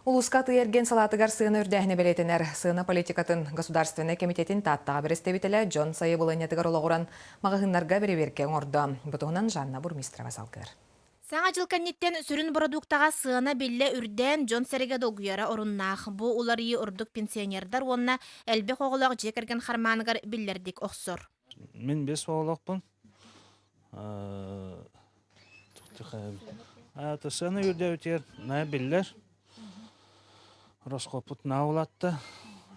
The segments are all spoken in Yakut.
Улууска атыы-эргиэн салаатыгар сыана үрдээһинэ бэлиэтэнэр. Сыана политикатын Государственнай комитетин Тааттаҕа бэрэстэбиитэлэ дьон сайабылыанньатыгар олоҕуран маҕаһыыннарга бэрэбиэркэ оҥордо. Бу туһунан Жанна Бурмистрова салгыыр. Саҥа дьыл кэнниттэн сүрүн бородууктаҕа сыана биллэ үрдээн, дьон-сэргэ долгуйара оруннаах. Бу уларыйыы ордук пенсионердар уонна элбэх оҕолоох дьиэ кэргэн хармааныгар биллэрдик охсор. Мин бес оҕолоохпун. Сыана үрдээбитигэр наһаа биллэр. Ороскуоппут наһаа улаатта.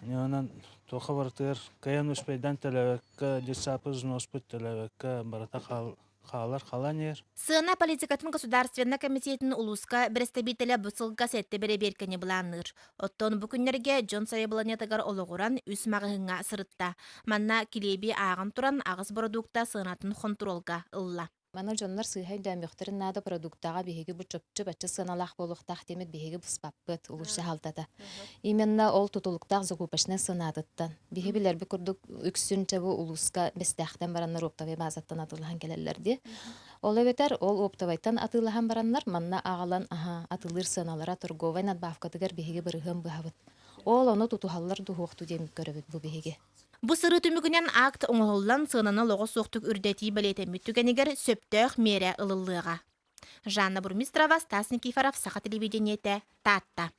Онон туохха барытыгар кыайан успейдаан төлөөбөккө, детсадпыт взноспут төлөөбөккө барыта хаалар халаан иһэр. Сыана политикатын государственнай комитетин улууска бэрэстэбиитэлэ бу сылга сэттэ бэрэбиэркэни былаанныыр. Оттон бу күннэргэ дьон сайабылыанньатыгар олоҕуран үс маҕаһыыҥҥа сырытта. Манна килиэби ааҕан туран аҕыс бородуукта сыанатын хонтуруолга ылла. Маны дьоннор сыыһа өйдөөмүөхтэрин наада продуктаҕа биһиги бу чопчу бачча сыаналаах буолуохтаах диэмит биһиги быспаппыт улуус дьаһалтата. Именно ол тутулуктаах закупочнай сыанатыттан. Биһи билэрбит курдук үксүн чабы улууска Бэстээхтэн бараннар оптовай базаттан атыылаһан кэлэллэр дии. Ол эбэтэр ол оптовайтан атыылаһан бараннар манна аҕалан аһа атыылыыр сыаналара торговай надбавкатыгар биһиги бырыһыан быһабыт. Ол ону тутуһаллар дуһуохту диэн көрөбүт бу биһиги. Бу сырыы түмүгүнэн акт оҥоһуллан сыананы олоҕо суохтук үрдэтии бэлиэтэммит түгэнигэр сөптөөх миэрэ ылыллыаҕа. Жанна Бурмистрова, Стас Никифоров, Саха телевидениетэ, Таатта.